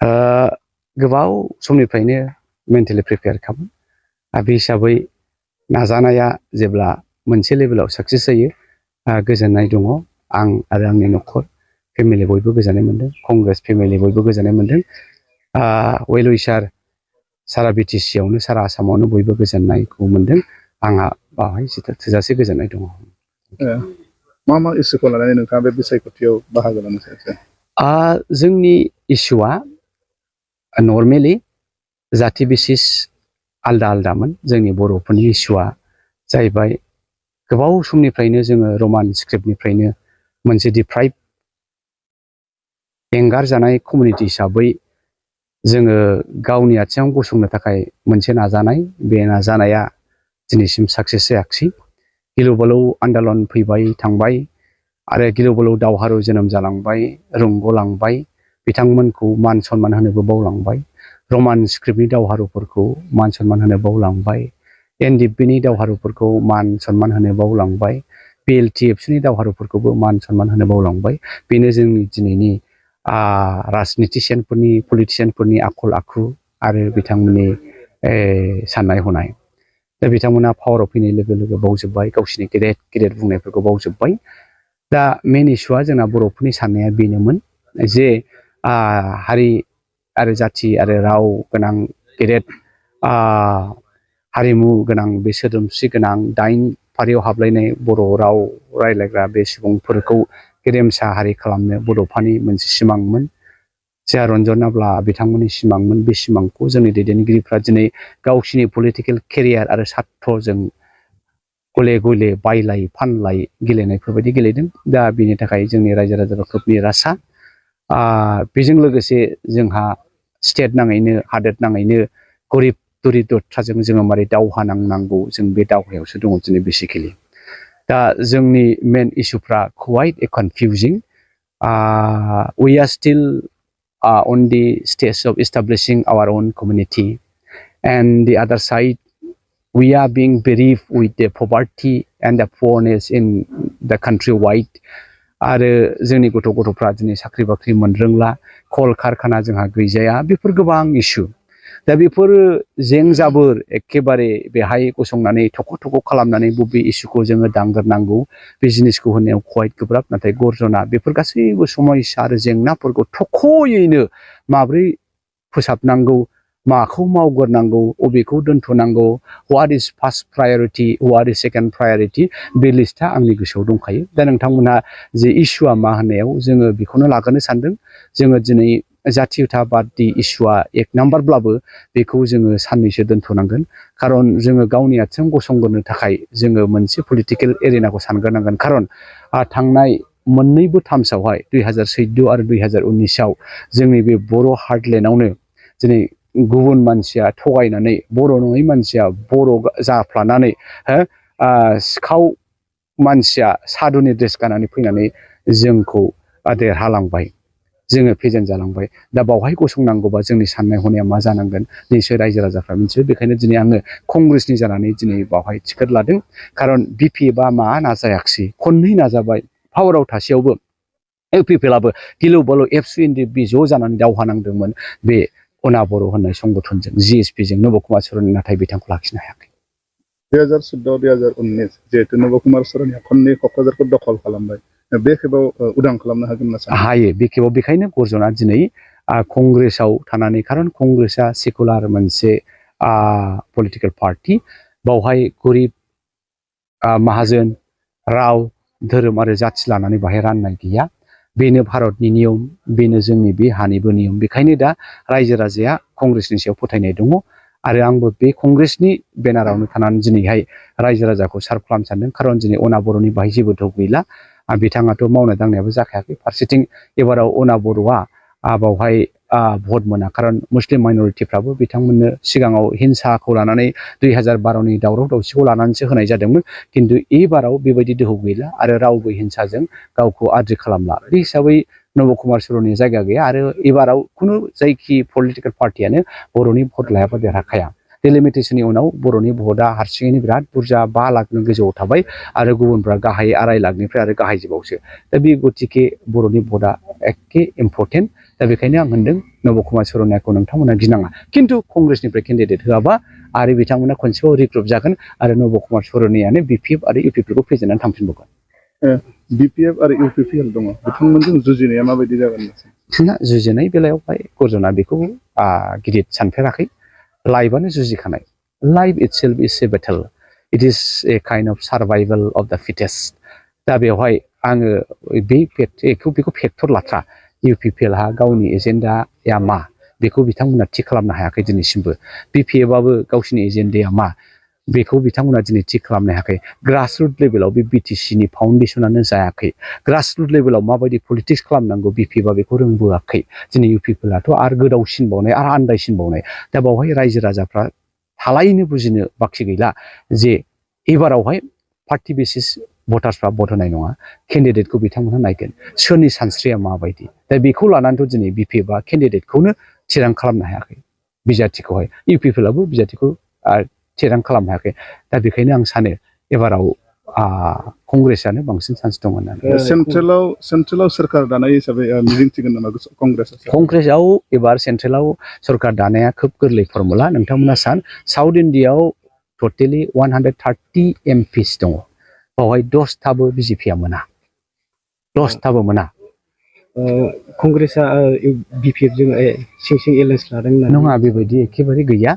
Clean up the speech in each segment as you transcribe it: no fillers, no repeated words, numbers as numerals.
गोबाव समनिफ्रायनो mentally prepare खामोन बे हिसाबै नाजानाया जेब्ला मोनसे लेभेलाव साक्सेस जायो गोजोननाय दङ आं आरो आंनि न'खर फेमिलि बयबो गोजोननाय मोनदों कंग्रेस फेमिलि बयबो गोजोननाय मोनदों वेल उइसार सारा बिटिसि आवनो सारा आसामावनो बयबो गोजोननायखौ मोनदों आंहा बावहाय थोजासे गोजोननाय दङ मा मा इस्युखौ लानानै नोंथाङा बे बिसायख'थियाव बाहागो लानो सानखो जोंनि इस्युआ नर्मेलि जाति बिसिस आलदा आलदामोन जोंनि बर'फोरनि इस्युआ जाहैबाय गोबाव समनिफ्रायनो जोङो रमान स्क्रिप्टनिफ्रायनो मोनसे डिप्राइभ एंगारजानाय कमिउनिटि हिसाबै जोङो गावनि आथिङाव गसंनो थाखाय मोनसे नाजानाय बे नाजानाया दिनैसिम साक्सेस जायाखिसै गिलु बालु आन्दलन फैबाय थांबाय आरो गिलु बालु दावहारु जोनोम जालांबाय रुंग'लांबाय बिथांमोनखौ मान सन्मान होनोबो बावलांबाय रमान स्क्रिप्टनि दावहारुफोरखौ मान सन्मान होनो बावलांबाय एनडिएफबिनि दावहारुफोरखौ मान सन्मान होनो बावलांबाय बिएलटिएफसिनि दावहारुफोरखौबो मान सन्मान होनो बावलांबाय बेनो जोंनि दिनैनि राजनितिसियानफोरनि पलिटिसियानफोरनि आखल आखु आरो बिथांमोननि साननाय हनाय दा बिथांमोना पावाराव फैनाय लोगो लोगो बावजोब्बाय गावसिनि गेदेर गेदेर बुंनायफोरखौ बावजोब्बाय दा मेन इस्युआ जोंना बर'फोरनि साननाया बेनोमोन जे हारि आरो जाथि आरो राव गोनां गेदेर हारिमु गोनां बे सोदोमस्रि गोनां 8 फारियाव हाबलायनाय बर' राव रायज्लायग्रा बे सुबुंफोरखौ गेरेमसा हारि खालामनो बड'फानि मोनसे सिमांमोन जिया रन्जनाब्ला बिथांमोननि सिमांमोन बे सिमांखौ जोंनि दैदेनगिरिफ्रा दिनै गावसिनि पलिटिकेल केरियार आरो सार्थजों गले गले बायलाय फानलाय गेलेनायफोरबायदि गेलेदों दा बेनि थाखाय जोंनि रायजो राजाफ्रा खोब निरासा बेजों लोगोसे जोंहा स्टेट नाङैनो हादोर नाङैनो गरिब दरिद्रताजों जोङो मारै दावहा नांनांगौ जों बे दावहायावसो दङ दिनै बेसिकेलि दा जोंनि मेन इस्युफ्रा quite confusing we are still on the stage of establishing our own community and the other side we are being bereaved with the poverty and the poorness in the country wide आरो जोंनि गथ'फ्रा दिनै साख्रि बाख्रि मोनरोंला call कारखाना जोंहा गैजाया बेफोर गोबां इस्यु दा बेफोर जें जाबोर एखेबारे बेहाय गसंनानै थख' खालामनानै बबे इस्युखौ जोङो दांग्रोनांगौ बे जिनिसखौ होनायाव खहाय गोब्राब नाथाय गर्जना बेफोर गासैबो समस्या आरो जेंनाफोरखौ थख'यैनो माब्रै फोसाबनांगौ माखौ मावग्रोनांगौ अबेखौ दोनथ'नांगौ what is first priority what is second priority बे लिस्टआ आंनि गोसोआव दंखायो दा नोंथांमोनहा जे इस्युआ मा होननायाव जोङो बेखौनो लाग्रोनो सानदों जोङो दिनै जातीयताबादनि इस्युआ 1 नाम्बारब्लाबो बेखौ जोङो साननैसो दोनथ'नांगोन खारन जोङो गावनि आथिङाव गसंग्रोनो थाखाय जोङो मोनसे पलिटिकेल एरिनाखौ सानग्रोनांगोन खारन थांनाय मोननैबो टार्म्सआवहाय 2014 आरो 2019आव जोंनि बे बर' हार्टलेण्डआवनो दिनै गुबुन मानसिया थगायनानै बर' नङै मानसिया बर' जाफ्लानानै सिखाव मानसिया साधुनि ड्रेस गाननानै फैनानै जोंखौ देरहालांबाय जोङो फेजेन जालांबाय दा बावहाय गसंनांगौबा जोंनि साननाय हनाया मा जानांगोन निश्चय रायजो राजाफ्रा मिथियो बेखायनो दिनै आङो कंग्रेसनि जानानै दिनै बावहाय टिकेट लादों खारन बिपिएफआ मा नाजायाखिसै खननै नाजाबाय पावाराव थासेयावबो इउपिपिएलआबो गिलु बालु एबसु एनडिएफबि ज' जानानै दावहा नांदोंमोन बे अना बर' होननाय संगठनजों जिएसपिजों नब कुमार सरननि नाथाय बिथांखौ लाखिनो हायाखै 2014-2019 जिहेतु नब कुमार सरनया खननै क'क्राझारखौ दखल खालामबाय बे खेबाव उदां खालामनो हागोन होनना सानो हायो बे खेबाव बेखायनो गर्जना दिनै कंग्रेसाव थानानै खारन कंग्रेसआ सेकुलार मोनसे पलिटिकेल पार्टि बावहाय गरिब माहाजोन राव धोरोम आरो जाथि लानानै बाहाय राननाय गैया बेनो भारतनि नियम बेनो जोंनि बे हानिबो नियम बेखायनो दा रायजो राजाया कंग्रेसनि सायाव फोथायनाय दङ आरो आंबो बे कंग्रेसनि बेनारावनो थानानै दिनैहाय रायजो राजाखौ सार्भ खालामनो सानदों खारन दिनै अना बर'नि बाहाय जेबो दौ गैला बिथाङाथ' मावनाय दांनायाबो जाखायाखै फारसेथिं एबाराव अना बर'आ बावहाय भट मोना खारन मुस्लिम माइनरिटिफ्राबो बिथांमोननो सिगाङाव हिंसाखौ लानानै 2012नि दावराव दावसिखौ लानानैसो होनाय जादोंमोन खिन्थु एबाराव बेबायदि दोहौ गैला आरो रावबो हिंसाजों गावखौ आद्रि खालामला बे हिसाबै नब कुमार सरननि जायगा गैया आरो एबाराव खुनु जायखि पलिटिकेल पार्टियानो बर'नि भट लायाबा देरहाखाया डिलिमिटेशननि उनाव बर'नि भटआ हारसिङैनो बिराद बुरजा 5 लाखनि गोजौआव थाबाय आरो गुबुनफ्रा गाहाय 2.5 लाखनिफ्राय आरो गाहाय जोबावसो दा बे गतिके बर'नि भटआ एखे इम्पर्टेन्ट दा बेखायनो आं होनदों नब कुमार सर'नियाखौ नोंथांमोना गिनाङा खिन्थु कंग्रेसनिफ्राय केन्डिडेट होआबा आरो बिथांमोना खनसेबाव रिग्रुप जागोन आरो नब कुमार सर'नियानो बिपिएफ आरो इउपिपिखौ फेजेननानै थांफिनबावगोन बिपिएफ आरो इउपिपिएल दङ बिथांमोनजों जुजिनाया माबायदि जागोन जुजिनाय बेलायावहाय गर्जना बेखौ गिदिर सानफेराखै लाइफआनो जुजिखानाय life itself is a battle it is a kind of survival of the fittest दा बेवहाय आङो बेखौ फेक्टर लाथ्रा इउपिपिएलहा गावनि एजेन्डाया मा बेखौ बिथांमोना थि खालामनो हायाखै दिनैसिमबो बिपिएफआबो गावसिनि एजेन्डाया मा बेखौ बिथांमोना दिनै थि खालामनो हायाखै ग्रासरुट लेभेलाव बे बिटिसिनि फाउन्डेसनानो जायाखै ग्रासरुट लेभेलाव माबायदि पलिटिक्स खालामनांगौ बिपिएफआ बेखौ रोंबोआखै दिनै इउपिपिएलआथ' आरो गोदावसिनबावनाय आरो आन्दायसिनबावनाय दा बावहाय रायजो राजाफ्रा थालायनो बुजिनो बाखि गैला जे एबारावहाय पार्टि बेसिस भटार्सफ्रा भट होनाय नङा केन्डिडेटखौ बिथांमोनहा नायगोन सोरनि सानस्रिया माबायदि दा बेखौ लानानैथ' दिनै बिपिएफआ केन्डिडेटखौनो थिरां खालामनो हायाखै बिजाथिखौहाय इउपिपिएलआबो बिजाथिखौ थिरां खालामनो हायाखै दा बेखायनो आं सानो एबाराव कंग्रेसआनो बांसिन चान्स दं होननानै सेन्ट्रेलाव सोरखार दानाय हिसाबै मिजिंथिगोन नामा कंग्रेसआव एबार सेन्ट्रेलाव सरखार दानाया खोब गोरलै फर्मुला नोंथांमोना साउथ इन्डियाआव टटेलि 130 एमपिस दङ बावहाय 10थाबो बिजेपिआ मोना 10थाबो मोना कंग्रेसआ बिपिएफजों सिं एलायन्स लादों नङा बेबायदि एखेबारे गैया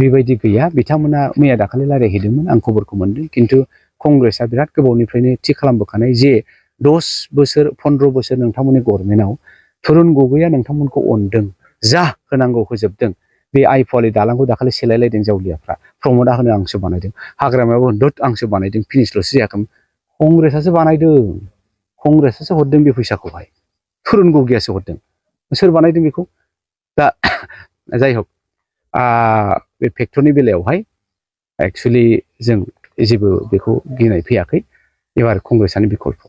बेबायदि गैया बिथांमोना मैया दाखालि रायज्लायहैदोंमोन आं खबरखौ मोनदों खिन्थु कंग्रेसआ बिराद गोबावनिफ्रायनो थि खालामबोखानाय जे 10 बोसोर 15 बोसोर नोंथांमोननि गभर्नमेन्टआव तरुन गगैया नोंथांमोनखौ अनदों जा होनांगौ होजोबदों बे आइफवालि दालांखौ दाखालि सेलायलायदों जावलियाफ्रा प्रमदा होनो आंसो बानायदों हाग्रामायाबो होनदों आंसो बानायदों फिनिशल'सो जायाखैमोन कंग्रेसआसो बानायदों कंग्रेसआसो हरदों बे फैसाखौहाय तरुन गगैयासो हरदों सोर बानायदों बेखौ दा जाय हक बे फेक्टरनि बेलायावहाय एक्सुवेलि जों जेबो बेखौ गिनाय फैयाखै एबार कंग्रेसआनो बिकल्प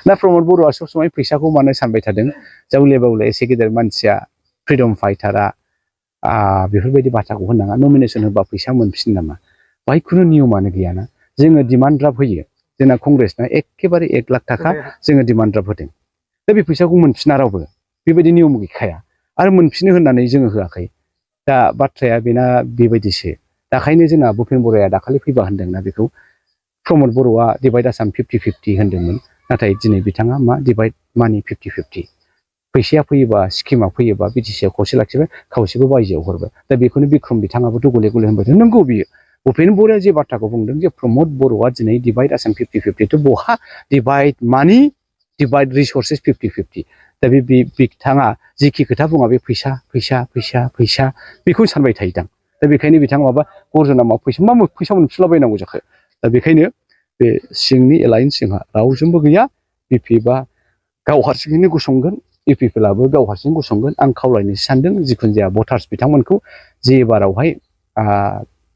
दा प्रमद बर'आ सब समाय फैसाखौ मानो सानबाय थादों जावले बावले एसे गेदेर मानसिया फ्रिडम फाइटारा बेफोरबायदि बाथ्राखौ होनाङा नमिनेसन होबा फैसा मोनफिनो नामा बाहाय खुनु नियमानो गैयाना जोङो डिमान्ड ड्राफ्ट होयो जोंना कंग्रेसना एखेबारे 1 लाख थाखा जोङो डिमान्ड ड्राफ्ट होदों दा बे फैसाखौ मोनफिना रावबो बेबायदि नियम गैखाया आरो मोनफिनो होननानै जोङो होआखै दा बाथ्राया बेना बेबायदिसो दाखायनो जोंना भुपेन बराया दाखालि फैबा होनदोंना बेखौ प्रमद बर'आ डिभाइड आसाम 50-50 होनदोंमोन नाथाय दिनै बिथाङा मा डिभाइड मानि 50-50 फैसाया फैयोबा स्किमा फैयोबा बिटिसिआव खावसे लाखिबाय खावसेखौ बायजोआव हरबाय दा बेखौनो बिक्रम बिथाङाबोथ' गले गले होनबाय नंगौ बियो भुपेन बराया जे बाथ्राखौ बुंदों जे प्रमद बर'आ दिनै डिभाइड आसाम 50-50 बहा डिभाइड मानि डिभाइड रिसर्सेस 50-50 दा बे बिथाङा जिखि खोथा बुङा बे फैसा बेखौ सानबाय थायोदां दा बेखायनो बिथाङा माबा गर्जना मा फैसा मोनफिनलाबायनांगौ जाखो दा बेखायनो बे सिंनि एलायन्स जोंहा रावजोंबो गैया बिपिएफआ गाव हारसिङैनो गसंगोन इउपिपिएलआबो गाव हारसिं गसंगोन आं खावलायनोसो सानदों जिखुनु जाया भटार्स बिथांमोनखौ जे एबारावहाय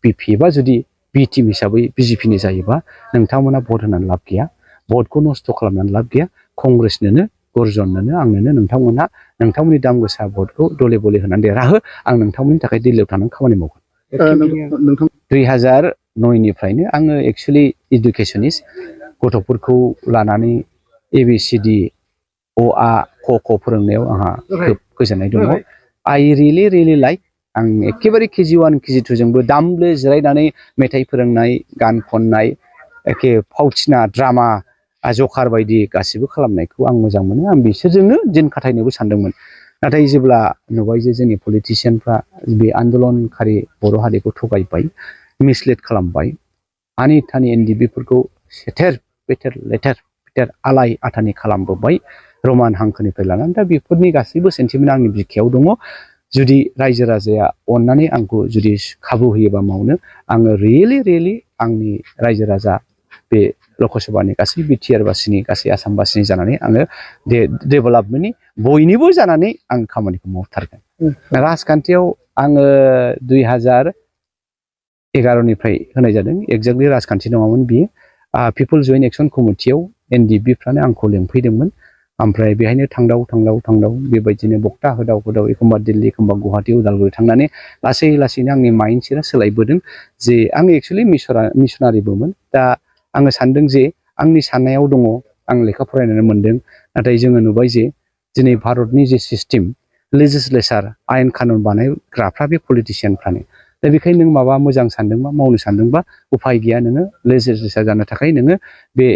बिपिएफआ जुदि बि टिम हिसाबै बिजेपिनि जायोबा नोंथांमोना भट होनानै लाब गैया भटखौ नस्थ' खालामनानै लाब गैया कंग्रेसनोनो गर्जननोनो आंनोनो नोंथांमोनहा नोंथांमोननि दाम गोसा भटखौ दले बले होनानै देरहाहो आं नोंथांमोननि थाखाय दिल्लीयाव थानानै खामानि मावगोन 2009निफ्रायनो आङो एक्सुवेलि इडुकेसनिस्ट गथ'फोरखौ लानानै ABCD अ क ख फोरोंनायाव आंहा खोब गोजोननाय दङ आइ रियेलि लाइक आं एखेबारे KG1 KG2 जोंबो दामब्ले जिरायनानै मेथाइ फोरोंनाय गान खननाय एखे फावथिना ड्रामा जकार बायदि गासिबो खालामनायखौ आं मोजां मोनो आं बिसोरजोंनो दिन खाथायनोबो सानदोंमोन नाथाय जेब्ला नुबाय जे जोंनि पलिटिशियानफ्रा बे आन्दलनकारि बर' हारिखौ थगायबाय मिसलिड खालामबाय आनि थानि NDBफोरखौ सेथेर बेथेर लेथेर फिथेर आलाय आथानि खालामबोबाय रमान हांखोनिफ्राय लानानै दा बेफोरनि गासैबो सेन्टिमेन्ट आंनि बिखायाव दङ जुदि रायजो राजाया अननानै आंखौ जुदि खाबु होयोबा मावनो आङो रियेलि आंनि रायजो राजा बे लकसभानि गासै बिटिआर बासिनि गासै आसाम बासिनि जानानै आङो डेभेलपमेन्टनि बयनिबो जानानै आं खामानिखौ मावथारगोन राजखान्थियाव आङो 2011निफ्राय होनाय जादों एक्जेक्टलि राजखान्थि नङामोन बियो पिपल जयेन्ट एक्सन कमिटियाव NDBफ्रानो आंखौ लिंफैदोंमोन ओमफ्राय बेहायनो थांदाव बेबायदिनो बक्ता होदाव एखमबा दिल्ली एखमबा गुवाहाटी उदालगुरि थांनानै लासैनो आंनि माइन्डसेटआ सोलायबोदों जे आं एक्चुअलि मिशनारिबोमोन दा आङो सानदों जे आंनि साननायाव दङ आं लेखा फरायनानै मोनदों नाथाय जोङो नुबाय जे दिनै भारतनि जे सिस्टेम लेजिस्लेचार आयेन कानुन बानायग्राफ्रा बे पलिटिशियानफ्रानो दा बेखायनो नों माबा मोजां सानदोंबा मावनो सानदोंबा उफाय गैया नोङो लेजिस्लेचार जानो थाखाय नोङो बे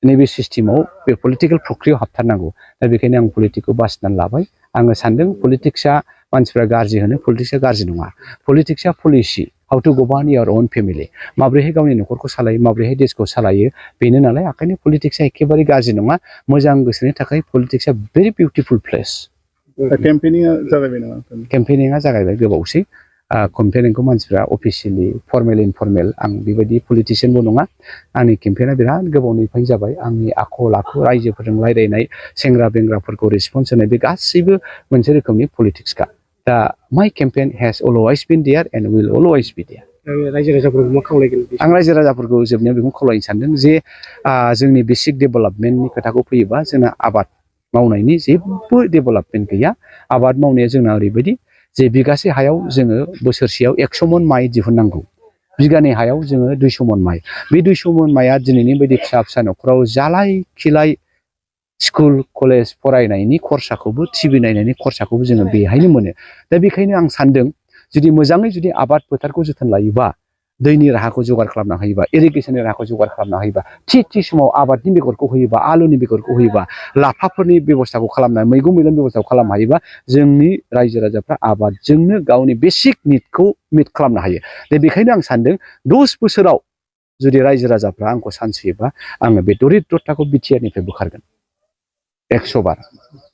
नैबे सिस्टेमाव बे पलिटिकेल प्रक्रियायाव हाबथारनांगौ दा बेखायनो आं पलिटिक्सखौ बासिनानै लाबाय आङो सानदों पलिटिक्सआ मानसिफ्रा गाज्रि होनो पलिटिक्सआ गाज्रि नङा पलिटिक्सआ policy how to govern their own family माब्रैहाय गावनि न'खरखौ सालायो माब्रैहाय देशखौ सालायो बेनो नालाय ओंखायनो पलिटिक्सआ एखेबारे गाज्रि नङा मोजां गोसोनि थाखाय पलिटिक्सआ भेरि बिउटिफुल प्लेस केम्पेनिंआ जागायबाय नामा केम्पेनिंआ जागायबाय गोबावसै केम्पेनिंखौ मानसिफ्रा अफिसियेलि फर्मेल इनफर्मेल आं बेबायदि पलिटिशियानबो नङा आंनि केम्पेना बिराद गोबावनिफ्रायनो जाबाय आंनि आखल आखु रायजोफोरजों रायज्लायनाय सेंग्रा बेंग्राफोरखौ रेसपन्स होनाय बे गासैबो मोनसे रोखोमनि पलिटिक्सखा दा माइ Kempen hedge always been their and will always B their रायजो राजाफोरखौ मा खावलायगोन आं रायजो राजाफोरखौ जोबनायाव बेखौनो खावलायनो सानदों जे जोंनि बेसिक डेभेलपमेन्टनि खोथाखौ फैयोबा जोंना आबाद मावनायनि जेबो डेभेलपमेन्ट गैया आबाद मावनाया जोंना ओरैबायदि जे बिगासे हायाव जोङो बोसोरसेयाव 100 मन माइ दिहुननांगौ बिगानै हायाव जोङो 200 मन माइ बे 200 मन माइआ दिनैनि बायदि फिसा न'खराव जालाय खिलाय स्कुल कलेज फरायनायनि खरसाखौबो टिभि नायनायनि खरसाखौबो जोङो बेहायनो मोनो दा बेखायनो आं सानदों जुदि मोजाङै जुदि आबाद फोथारखौ जोथोन लायोबा दैनि राहाखौ जगार खालामना होयोबा इरिगेसननि राहाखौ जगार खालामना होयोबा थि समाव आबादनि बेगरखौ होयोबा आलुनि बेगरखौ होयोबा लाफाफोरनि बेबस्थाखौ खालामनानै मैगं बेबस्थाखौ खालामनो हायोबा जोंनि रायजो राजाफ्रा आबादजोंनो गावनि बेसिक निडखौ मिट खालामनो हायो दा बेखायनो आं सानदों 10 बोसोराव जुदि रायजो राजाफ्रा आंखौ सान्स होयोबा आङो बे दरिद्रताखौ बिटिआरनिफ्राय बोखारगोन 100 बार